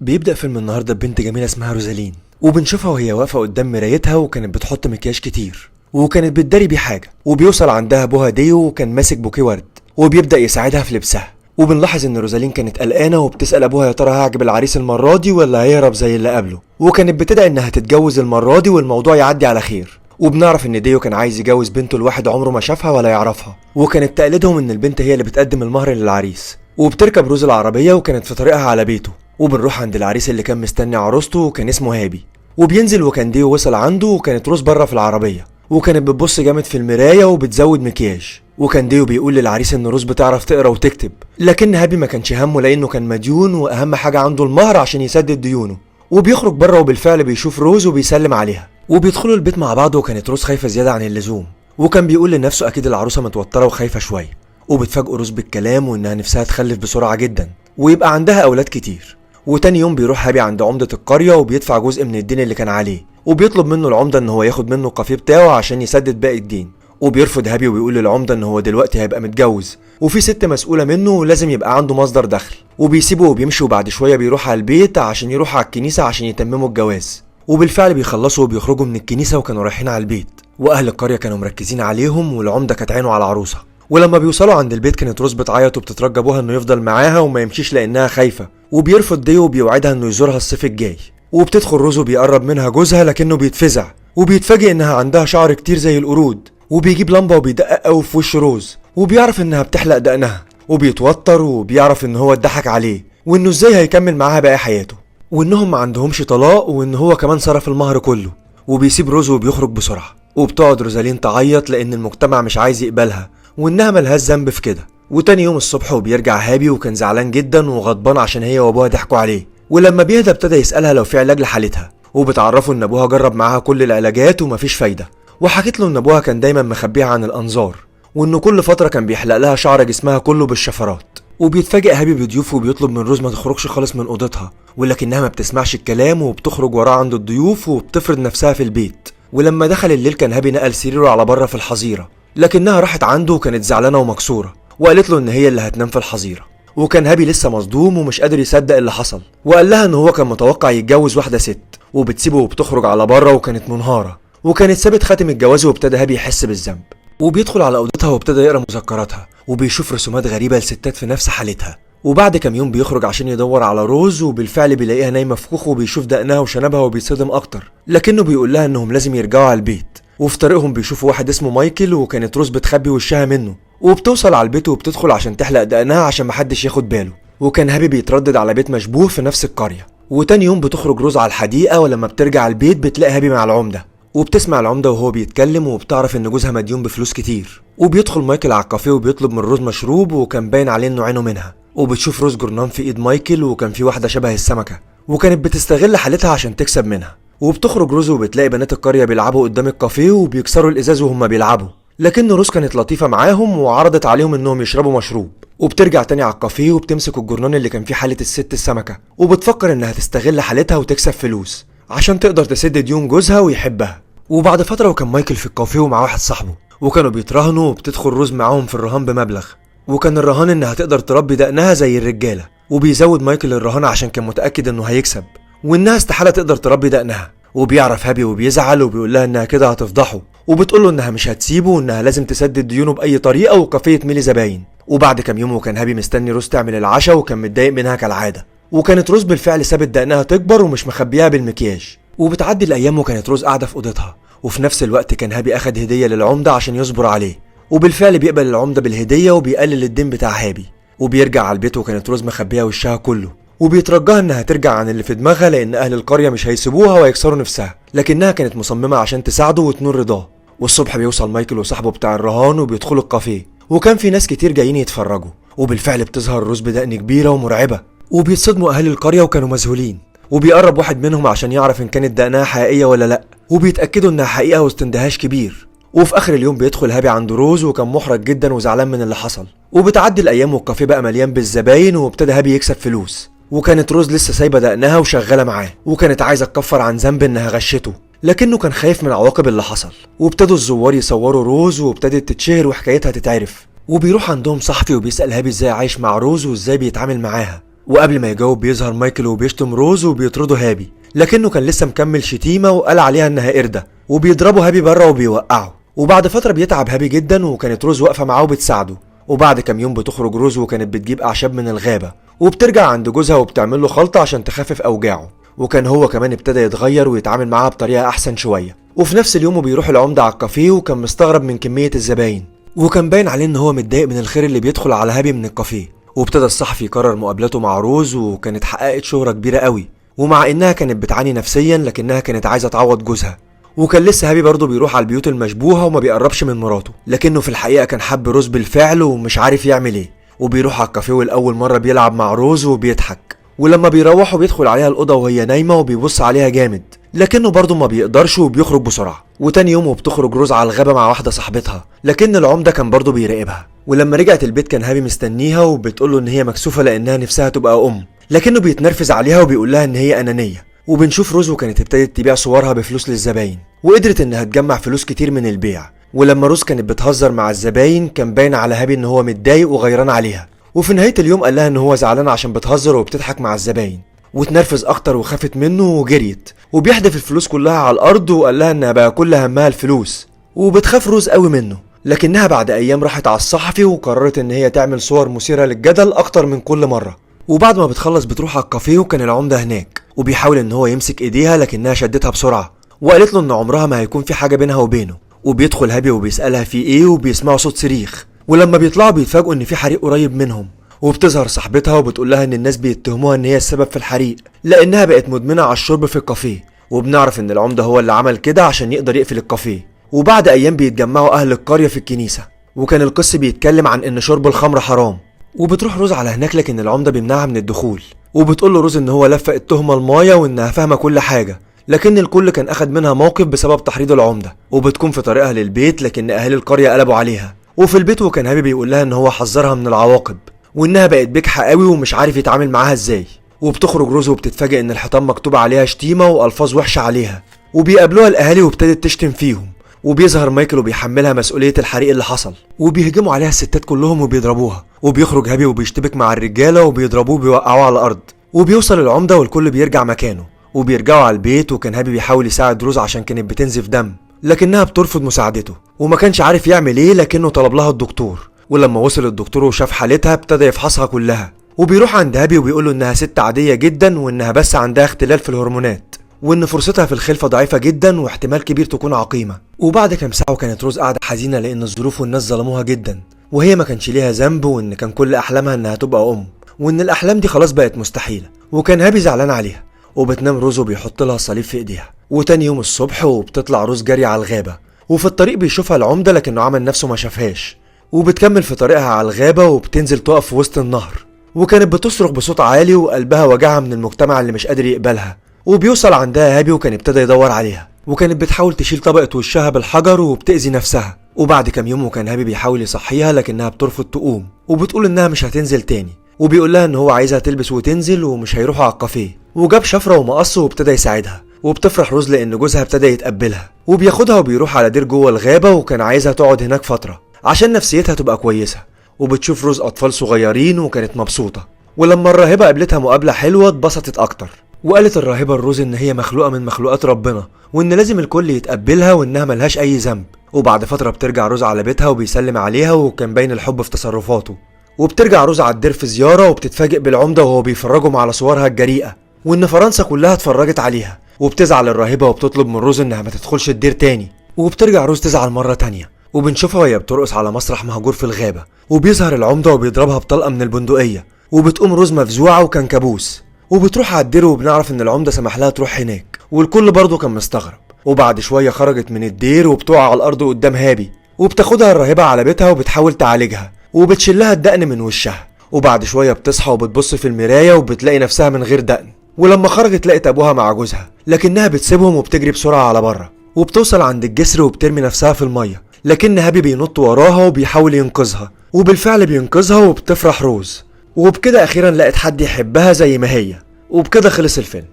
بيبدأ فيلم النهارده ببنت جميلة اسمها روزالين، وبنشوفها وهي واقفة قدام مرايتها، وكانت بتحط مكياج كتير وكانت بتداري بيه حاجة. وبيوصل عندها ابوها ديو وكان ماسك بوكيه ورد، وبيبدأ يساعدها في لبسها. وبنلاحظ ان روزالين كانت قلقانة وبتسأل ابوها يا ترى هعجب العريس المرة دي ولا هيهرب زي اللي قبله، وكانت بتدعي انها تتجوز المرة دي والموضوع يعدي على خير. وبنعرف ان ديو كان عايز يجوز بنته لواحد عمره ما شافها ولا يعرفها، وكانت تقليدهم ان البنت هي اللي بتقدم المهر للعريس. وبتركب روز العربية وكانت في طريقها على بيته. وبنروح عند العريس اللي كان مستني عروسته وكان اسمه هابي، وبينزل وكان ديو وصل عنده، وكانت روز بره في العربية وكانت بتبص جامد في المراية وبتزود مكياج. وكان ديو بيقول للعريس ان روز بتعرف تقرا وتكتب، لكن هابي ما كانش همه لانه كان مديون واهم حاجة عنده المهر عشان يسدد ديونه. وبيخرج بره وبالفعل بيشوف روز وبيسلم عليها، وبيدخلوا البيت مع بعض. وكانت روز خايفة زيادة عن اللزوم، وكان بيقول لنفسه اكيد العروسة متوترة وخايفة شوية. وبتفاجئه روز بالكلام وانها نفسها تخلف بسرعة جدا ويبقى عندها اولاد كتير. وتاني يوم بيروح هابي عند عمدة القرية وبيدفع جزء من الدين اللي كان عليه، وبيطلب منه العمدة ان هو ياخد منه الكافيه بتاعه عشان يسدد باقي الدين. وبيرفض هابي وبيقول للعمدة ان هو دلوقتي هيبقى متجوز وفي ست مسؤولة منه ولازم يبقى عنده مصدر دخل. وبيسيبه وبيمشي، وبعد شوية بيروح على البيت عشان يروح على الكنيسة عشان يتمموا الجواز. وبالفعل بيخلصوا وبيخرجوا من الكنيسة وكانوا رايحين على البيت، واهل القرية كانوا مركزين عليهم والعمدة كانت عينه على العروسة. ولما بيوصلوا عند البيت كانت روز بتعيط وبتترجى ابوها انه يفضل معاها وما يمشيش لانها خايفة، وبيرفض ديو وبيوعدها انه يزورها الصيف الجاي. وبتدخل روز وبيقرب منها جوزها لكنه بيتفزع وبيتفاجئ انها عندها شعر كتير زي القرود، وبيجيب لمبة وبيدقق قوي في وش روز وبيعرف انها بتحلق دقنها، وبيتوتر وبيعرف ان هو اتضحك عليه وانه ازاي هيكمل معاها باقي حياته، وانهم ما عندهمش طلاق وان هو كمان صرف المهر كله. وبيسيب روز وبيخرج بسرعة. وبتقعد روزالين تعيط لان المجتمع مش عايز يقبلها وانها ملهاش ذنب في كده. وتاني يوم الصبح وبيرجع هابي وكان زعلان جدا وغضبان عشان هي وابوها ضحكوا عليه. ولما بيهدى ابتدى يسألها لو في علاج لحالتها، وبتعرفه ان ابوها جرب معاها كل العلاجات ومفيش فايدة. وحكت له ان ابوها كان دايما مخبيها عن الانظار، وانه كل فترة كان بيحلق لها شعر جسمها كله بالشفرات. وبيتفاجئ هابي بضيوفه وبيطلب من روز ما تخرجش خالص من اوضتها، ولكنها ما بتسمعش الكلام وبتخرج وراه عند الضيوف وبتفرض نفسها في البيت. ولما دخل الليل كان هابي نقل سريره على بره في الحظيرة، لكنها راحت عنده وكانت زعلانة ومكسورة، وقالت له ان هي اللي هتنام في الحظيرة. وكان هابي لسه مصدوم ومش قادر يصدق اللي حصل، وقال لها ان هو كان متوقع يتجوز واحدة ست. وبتسيبه وبتخرج على بره وكانت منهارة، وكانت سابت خاتم الجواز. وابتدى هابي يحس بالذنب، وبيدخل على اوضتها وابتدى يقرا مذكراتها، وبيشوف رسومات غريبة لستات في نفس حالتها. وبعد كام يوم بيخرج عشان يدور على روز، وبالفعل بيلاقيها نايمة في كوخ وبيشوف دقنها وشنبها وبيتصدم اكتر، لكنه بيقول لها انهم لازم يرجعوا على البيت. وفي طريقهم بيشوفوا واحد اسمه مايكل، وكانت روز بتخبي وشها منه. وبتوصل على البيت وبتدخل عشان تحلق دقنها عشان محدش ياخد باله. وكان هابي بيتردد على بيت مشبوه في نفس القرية. وتاني يوم بتخرج روز على الحديقة، ولما بترجع البيت بتلاقي هابي مع العمدة، وبتسمع العمدة وهو بيتكلم وبتعرف ان جوزها مديون بفلوس كتير. وبيدخل مايكل على الكافيه وبيطلب من روز مشروب، وكان باين عليه انه عينه منها. وبتشوف روز جورنان في ايد مايكل، وكان في واحدة شبه السمكة، وكانت بتستغل حالتها عشان تكسب منها. وبتخرج روز وبتلاقي بنات القرية بيلعبوا قدام الكافيه وبيكسروا الازاز وهم بيلعبوا، لكن روز كانت لطيفة معاهم وعرضت عليهم انهم يشربوا مشروب. وبترجع تاني على الكافيه وبتمسك الجورنان اللي كان فيه حالة الست السمكة، وبتفكر انها تستغل حالتها وتكسب فلوس عشان تقدر تسد ديون جوزها ويحبها. وبعد فترة وكان مايكل في الكافيه ومع واحد صاحبه، وكانوا بيتراهنوا، وبتدخل روز معاهم في الرهان بمبلغ، وكان الرهان انها تقدر تربي دقنها زي الرجالة. وبيزود مايكل الرهان عشان كان متأكد انه هيكسب وانها استحالة تقدر تربي دقنها. وبيعرف هابي وبيزعل وبيقول لها انها كده هتفضحه، وبتقول له انها مش هتسيبه وانها لازم تسدد ديونه باي طريقه وكافيه ميلي زباين. وبعد كام يوم وكان هابي مستني روز تعمل العشاء، وكان متضايق منها كالعادة. وكانت روز بالفعل سابت دقنها تكبر ومش مخبيها بالمكياج. وبتعدي الايام وكانت روز قاعدة في اوضتها، وفي نفس الوقت كان هابي اخد هديه للعمده عشان يصبر عليه. وبالفعل بيقبل العمدة بالهديه وبيقلل الدين بتاع هابي. وبيرجع على البيت وكانت روز مخبيه وشها كله، وبيترجاها انها ترجع عن اللي في دماغها لان اهل القرية مش هيسيبوها ويكسروا نفسها، لكنها كانت مصممه عشان تساعده وتنول رضاه. والصبح بيوصل مايكل وصاحبه بتاع الرهان وبيدخلوا الكافيه، وكان في ناس كتير جايين يتفرجوا. وبالفعل بتظهر روز بدقن كبيرة ومرعبه، وبيتصدموا اهل القرية وكانوا مذهولين. وبيقرب واحد منهم عشان يعرف ان كانت دقنها حقيقية ولا لا، وبيتاكدوا انها حقيقة وسط اندهاش كبير. وفي اخر اليوم بيدخل هابي عند روز، وكان محرج جدا وزعلان من اللي حصل. وبتعدي الايام والكافيه بقى مليان بالزباين، وابتدى هابي يكسب فلوس. وكانت روز لسه سايبه دقنها وشغالة معاه، وكانت عايزه تكفر عن ذنب انها غشته، لكنه كان خايف من عواقب اللي حصل. وابتدوا الزوار يصوروا روز، وابتدت تتشهر وحكايتها تتعرف. وبيروح عندهم صحفي وبيسأل هابي ازاي عايش مع روز وازاي بيتعامل معاها. وقبل ما يجاوب بيظهر مايكل وبيشتم روز وبيطرده هابي، لكنه كان لسه مكمل شتيمه وقال عليها انها قردة، وبيضربه هابي بره وبيوقعه. وبعد فترة بيتعب هابي جدا، وكانت روز واقفة معاه وبتساعده. وبعد كام يوم بتخرج روز وكانت بتجيب اعشاب من الغابة، وبترجع عند جوزها وبتعمل له خلطه عشان تخفف اوجاعه، وكان هو كمان ابتدى يتغير ويتعامل معاها بطريقة احسن شوية. وفي نفس اليوم بيروح العمدة على الكافيه، وكان مستغرب من كمية الزباين، وكان باين عليه ان هو متضايق من الخير اللي بيدخل على هابي من الكافيه. وابتدى الصحفي يكرر مقابلاته مع روز، وكانت حققت شهره كبيرة قوي، ومع انها كانت بتعاني نفسيا لكنها كانت عايزه تعوض جوزها. وكان لسه هابي برضه بيروح على البيوت المشبوهة وما بيقربش من مراته، لكنه في الحقيقة كان حب روز بالفعل ومش عارف يعمل ايه. وبيروح على الكافيه ولاول مرة بيلعب مع روز وبيضحك، ولما بيروحوا بيدخل عليها الاوضة وهي نايمة وبيبص عليها جامد، لكنه برضه ما بيقدرش وبيخرج بسرعة. وتاني يوم وبتخرج روز على الغابة مع واحدة صاحبتها، لكن العمدة كان برضه بيراقبها. ولما رجعت البيت كان هابي مستنيها وبتقول له ان هي مكسوفه لانها نفسها تبقى ام، لكنه بيتنرفز عليها وبيقول لها ان هي انانية. وبنشوف روز وكانت ابتدت تبيع صورها بفلوس للزباين، وقدرت انها تجمع فلوس كتير من البيع. ولما روز كانت بتهزر مع الزباين كان باين على هابي ان هو متضايق وغيران عليها. وفي نهاية اليوم قال لها ان هو زعلان عشان بتهزر وبتضحك مع الزباين، وتنرفز اكتر وخافت منه وجريت، وبيحدف الفلوس كلها على الارض وقال لها انها بقى كل همها الفلوس. وبتخاف روز قوي منه، لكنها بعد ايام راحت على الصحفي وقررت ان هي تعمل صور مثيرة للجدل اكتر من كل مرة. وبعد ما بتخلص بتروح على الكافيه، وكان العمدة هناك، وبيحاول ان هو يمسك ايديها لكنها شدتها بسرعة، وقالت له ان عمرها ما هيكون في حاجة بينها وبينه. وبيدخل هابي وبيسالها في ايه، وبيسمعوا صوت صريخ، ولما بيطلعوا بيتفاجئوا ان في حريق قريب منهم. وبتظهر صاحبتها وبتقول لها ان الناس بيتهموها ان هي السبب في الحريق لانها بقت مدمنه على الشرب في الكافيه. وبنعرف ان العمدة هو اللي عمل كده عشان يقدر يقفل الكافيه. وبعد ايام بيتجمعوا اهل القرية في الكنيسة، وكان القس بيتكلم عن ان شرب الخمر حرام. وبتروح روز على هناك لكن العمدة بيمنعها من الدخول، وبتقول له روز ان هو لفق التهمة المايه وانها فاهمه كل حاجة، لكن الكل كان اخد منها موقف بسبب تحريض العمدة. وبتكون في طريقها للبيت لكن اهالي القرية قلبوا عليها. وفي البيت وكان هابي بيقول لها ان هو حذرها من العواقب، وانها بقت بجحه قوي ومش عارف يتعامل معاها ازاي. وبتخرج روز وبتتفاجئ ان الحيطان مكتوب عليها شتيمه والفاظ وحشة عليها، وبيقابلوها الاهالي وابتدت تشتم فيهم. وبيظهر مايكل وبيحملها مسؤولية الحريق اللي حصل، وبيهجموا عليها الستات كلهم وبيضربوها. وبيخرج هابي وبيشتبك مع الرجالة وبيضربوه وبيوقعوه على الارض. وبيوصل العمدة والكل بيرجع مكانه، وبيرجعوا على البيت. وكان هابي بيحاول يساعد روز عشان كانت بتنزف دم، لكنها بترفض مساعدته وما كانش عارف يعمل ايه، لكنه طلب لها الدكتور. ولما وصل الدكتور وشاف حالتها ابتدى يفحصها كلها. وبيروح عند هابي وبيقول له انها ست عادية جدا، وانها بس عندها اختلال في الهرمونات، وان فرصتها في الخلفة ضعيفة جدا واحتمال كبير تكون عقيمة. وبعد كام ساعة وكانت روز قاعدة حزينة لان الظروف والناس ظلموها جدا، وهي ما كانش ليها ذنب، وان كان كل احلامها انها تبقى ام، وان الاحلام دي خلاص بقت مستحيلة. وكان هابي زعلان عليها. وبتنام روز وبيحط لها الصليب في ايديها. وتاني يوم الصبح وبتطلع روز جري على الغابة، وفي الطريق بيشوفها العمدة لكنه عمل نفسه ما شافهاش. وبتكمل في طريقها على الغابة وبتنزل تقف في وسط النهر، وكانت بتصرخ بصوت عالي وقلبها وجعها من المجتمع اللي مش قادر يقبلها. وبيوصل عندها هابي وكان ابتدى يدور عليها، وكانت بتحاول تشيل طبقة وشها بالحجر وبتأذي نفسها. وبعد كام يوم وكان هابي بيحاول يصحيها لكنها بترفض تقوم، وبتقول انها مش هتنزل تاني، وبيقول لها ان هو عايزها تلبس وتنزل ومش هيروحوا على الكافيه. وجاب شفرة ومقص وابتدى يساعدها. وبتفرح روز لان جوزها ابتدى يتقبلها، وبياخدها وبيروح على دير جوه الغابة، وكان عايزها تقعد هناك فترة عشان نفسيتها تبقى كويسة. وبتشوف روز اطفال صغيرين وكانت مبسوطة. ولما الراهبة قابلتها مقابلة حلوة اتبسطت اكتر، وقالت الراهبة لروز ان هي مخلوقة من مخلوقات ربنا، وان لازم الكل يتقبلها وانها ملهاش اي ذنب. وبعد فترة بترجع روز على بيتها وبيسلم عليها، وكان باين الحب في تصرفاته. وبترجع روز على الدير في زيارة، وبتتفاجئ بالعمدة وهو بيفرجهم على صورها الجريئة، وان فرنسا كلها اتفرجت عليها. وبتزعل الراهبة وبتطلب من روز انها ما تدخلش الدير تاني. وبترجع روز تزعل مرة تانية، وبنشوفها وهي بترقص على مسرح مهجور في الغابة، وبيظهر العمدة وبيضربها بطلقة من البندقية. وبتقوم روز مفزوعة وكان كابوس. وبتروح على الدير وبنعرف ان العمدة سمح لها تروح هناك، والكل برضه كان مستغرب. وبعد شوية خرجت من الدير وبتقع على الارض قدام هابي، وبتاخدها الراهبة على بيتها وبتحاول تعالجها، وبتشيلها الدقن من وشها. وبعد شوية بتصحى وبتبص في المراية وبتلاقي نفسها من غير دقن. ولما خرجت لقت ابوها مع جوزها، لكنها بتسيبهم وبتجري بسرعة على بره. وبتوصل عند الجسر وبترمي نفسها في المية، لكن هابي بينط وراها وبيحاول ينقذها، وبالفعل بينقذها وبتفرح روز. وبكده اخيرا لقت حد يحبها زي ما هي. وبكده خلص الفيلم.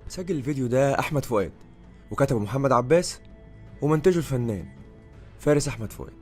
سجل الفيديو ده احمد فؤاد، وكتبه محمد عباس، ومنتجه الفنان فارس احمد فؤاد.